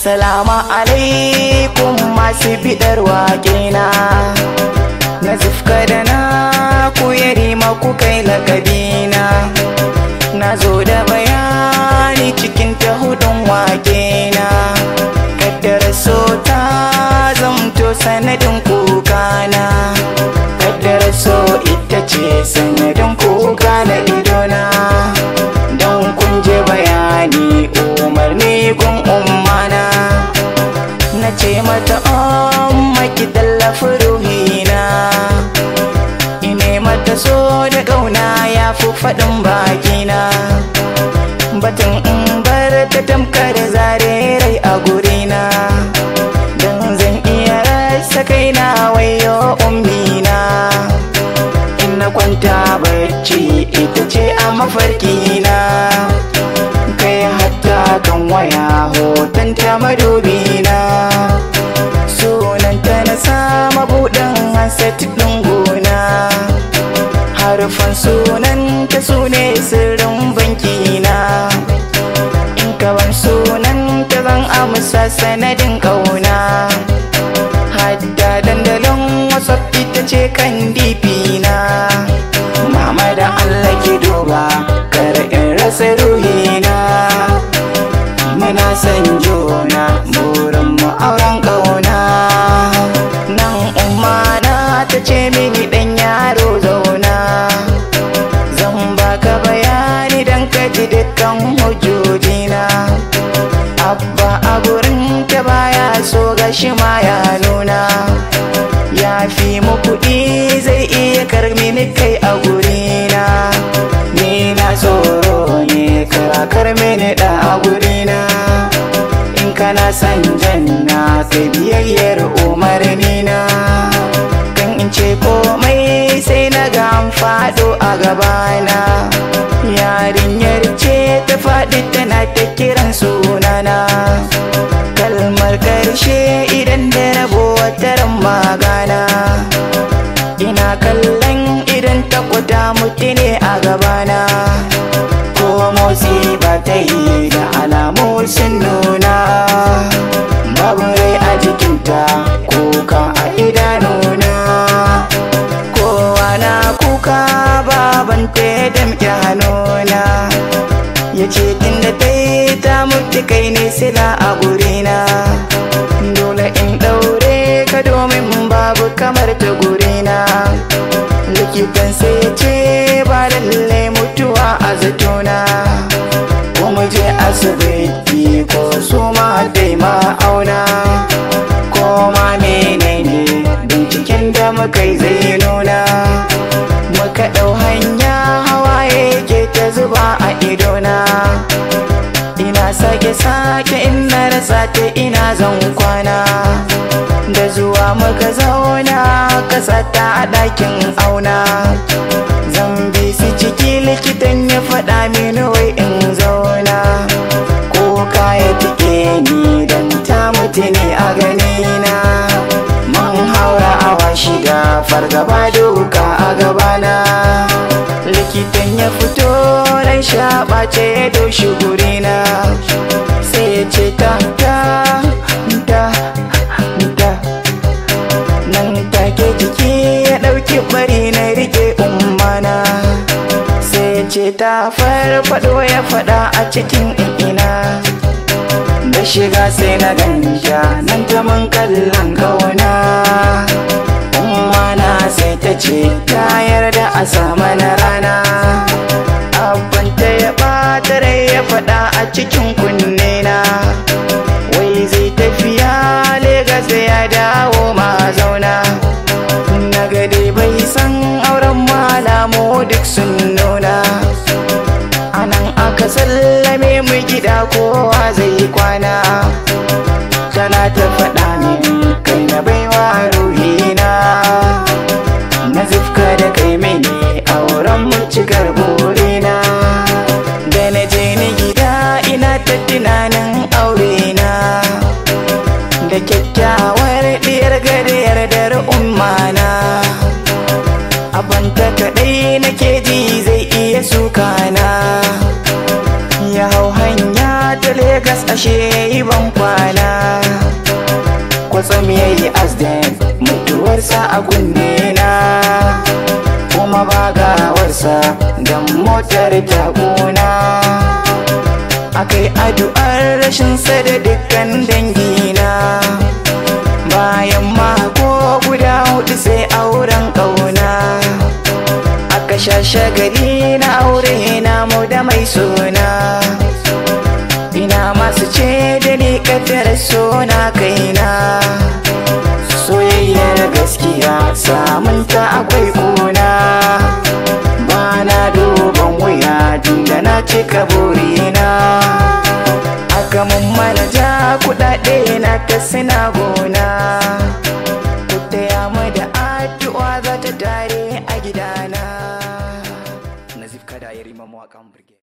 Assalamu alaikum masu bidar waƙena. Na zufka da na ku yarima ku kai lakabina. Na zo da bayani cikin ta hudun waƙena. Kaddara so ta zamto sanadin kukana. Kaddara so ita ce sanadin kuka na idona. Don kun je bayani umarni gun ummana. Na ce mata umma ki tallafi ruhina. Ine mata so da ƙauna ya fi faɗin bakina. Batun in bar ta tamkar zare rai a gurina. Don zan iya rasa kaina wayo ummina. In na kwanta bacci ita ce a mafarkina. Kai hatta kan waya hoton ta madubina. Sunanta na sama buɗin handset ɗin gona. Harufan sunanta su ne sirrin bankina. In ka ban sunanta zan amsa sanadin ƙauna. Hatta dandalin WhatsApp ita ce kan DP na. Mama da Allah ki duba kar in rasa ruhina. Muna son juna burin mu auren ƙauna. Nan umma na ta ce mini ɗan yaro zauna. Zan baka bayani dan ka ji dukkan hujjojina. Abba a gurin ta baya so gashi ma ya nuna. Ya fi mu kuɗi zai iya karmini kai a gurina. Ni na tsoro ne karakar mini da a gurina. In kana son janna kai biyayyar umarnina. Kan in ce komai sai na ga an faɗo a gabana. Yarinyar ce ta faɗi tana ta kiran sunana. Kalmar ƙarshe idan da rabo wataran magana. Ina kallon idan ta kwata mutu ne a gabana. Ko motsi ba ta yi da alamu sun nuna. Babu rai a jikinta kuka a idanuna. Kowa na kuka babanta ya damƙe hannuna. Ya ce tunda ta yi ta mutu kai ne sila a gurina. Dole in ɗaure ka domin babu kamar ta gurina. Likitan sai ya ce ba lallai mutuwa a zatona. Ko mu je asibiti ko su ma dai ma auna. Ko ma menene binciken da muka yi zai nuna. Muka ɗau hanya hawaye ke ta zuba a idona. Ina sake sake ina rasa ta ina zan kwana. Da zuwa muka zauna kasa ta a ɗakin auna. Zan bi su ciki likitan ya faɗa mini wai in zauna. Kuka ya tike ni don ta mutu ne a ganina. Mun haura awa shida fargaba duka a gabana. Likitan ya fito ran shaɓace ya doshi gurina. Sai ya ce ta ta ta ta. Nan take jiki ya ɗauki bari na rike ummana. Sai ya ce ta farfaɗo ya faɗa a cikin ina. Da shiga sai na ganta nan ta mun kallon ƙauna. Ummana sai ta ce ta yarda a sama na rana. Abanta ya ɓata rai ya faɗa a cikin kunnena. Wai zai tafiya Legas ya dawo ma zauna. Na gade bai san auren malamu duk sun nuna. Anan aka sallame mu gida kowa zai kwana. Tana ta faɗa min kai na baiwa ruhina. Na zufka da kai mini auren mu cikar burina. Da na je ni gida ina ta tunanin aurena. Da kyakkyawar ɗiyar gare yardar ummana. Abanta kaɗai nake ji zai iya sukana. Ya hau hanya ta Legas Legas ashe yi ban kwana. Kwatsam ya yi accident, mutuwarsa a kunne na. Kuma ba gawarsa don motar ta kuna. Akai addu'ar rashin sa da dukkan dangina. Bayan mako guda 4 sai auren ƙauna. Aka sha shagali na aure na mu da mai suna. Ina masu ce da ni kaddara sona kaina. Soyayyar gaskiya samunta akwai kuna. Bana duban wuya tunda na cika burina. Aka mun manaja kudade na ta suna gona.